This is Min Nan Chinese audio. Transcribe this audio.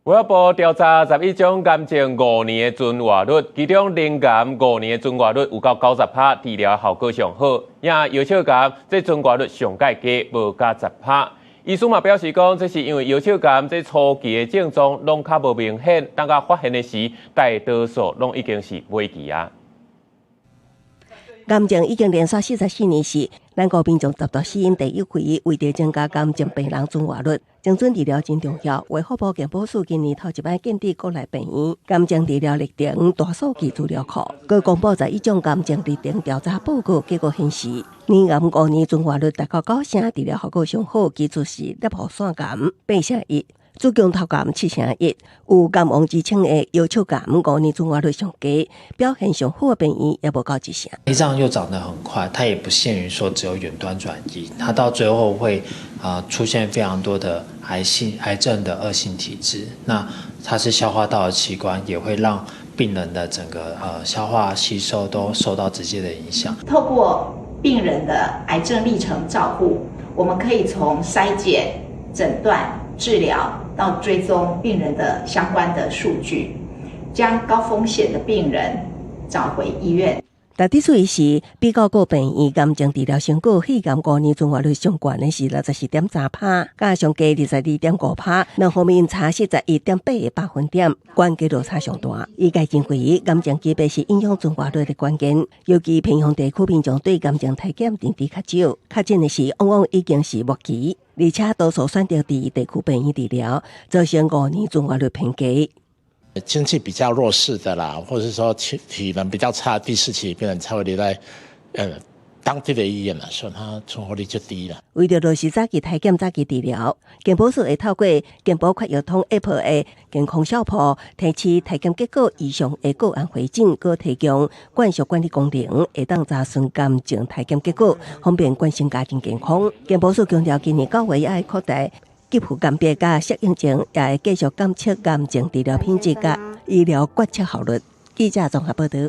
衛福部調查11種癌症五年的存活率，其中乳癌五年的存活率有到90趴，治療效果上好。也小腸癌這存活率上蓋低，無到10趴。醫師嘛表示講，這是因為小腸癌這初期的症狀攏較無明顯，等到發現的時，大多數攏已經是尾期啊。癌症已經連續44年是咱國民眾十大死因第一位，為著增加癌症病人存活率，精準治療真重要。衛福部健保署今年頭一擺建置國內病院癌症治療歷程大數據資料庫，閣公布十一種癌症歷程調查報告，結果顯示，乳癌五年存活率達到九成，治療效果上好，其次是攝護腺癌8成1。子宮頭癌7成1，有癌王之稱的小腸癌五年存活率上低，表現上好的病院也無到一成。胰臟又長得很快，它也不限於說只有遠端轉移，它到最後會出現非常多的癌性癌症的惡性體質。那它是消化道的器官，也會讓病人的整個消化吸收都受到直接的影響。透過病人的癌症歷程照護，我們可以從篩檢、診斷、治療到追蹤病人的相關的數據，將高風險的病人找回醫院。但佇注意是，比較各病院癌症治療成果，肺癌五年存活率上懸的是64.3趴，佮上低22.5趴，兩方面差41.8個百分點，懸低落差上大。醫界認為，癌症級別是影響存活率的關鍵，尤其偏鄉地區民眾對癌症篩檢認知較少，確診的時往往已經是末期，而且多數選擇佇地區病院治療，造成五年存活率偏低。經濟比較弱勢的啦，或者是說體能比較差，第四期病人才會留在當地的醫院啦，所以它存活率就低了。為著落實早期篩檢、早期治療，健保署會透過健保快藥通 App 的健康小譜，提示篩檢結果異常的個案回診，閣提供慣常管理功能，會當查詢癌症篩檢結果，方便關心家庭健康。健保署強調，今年9月也會擴大給付鑑別佮適應症，也會繼續監測癌症治療品質佮醫療決策效率。記者綜合報道。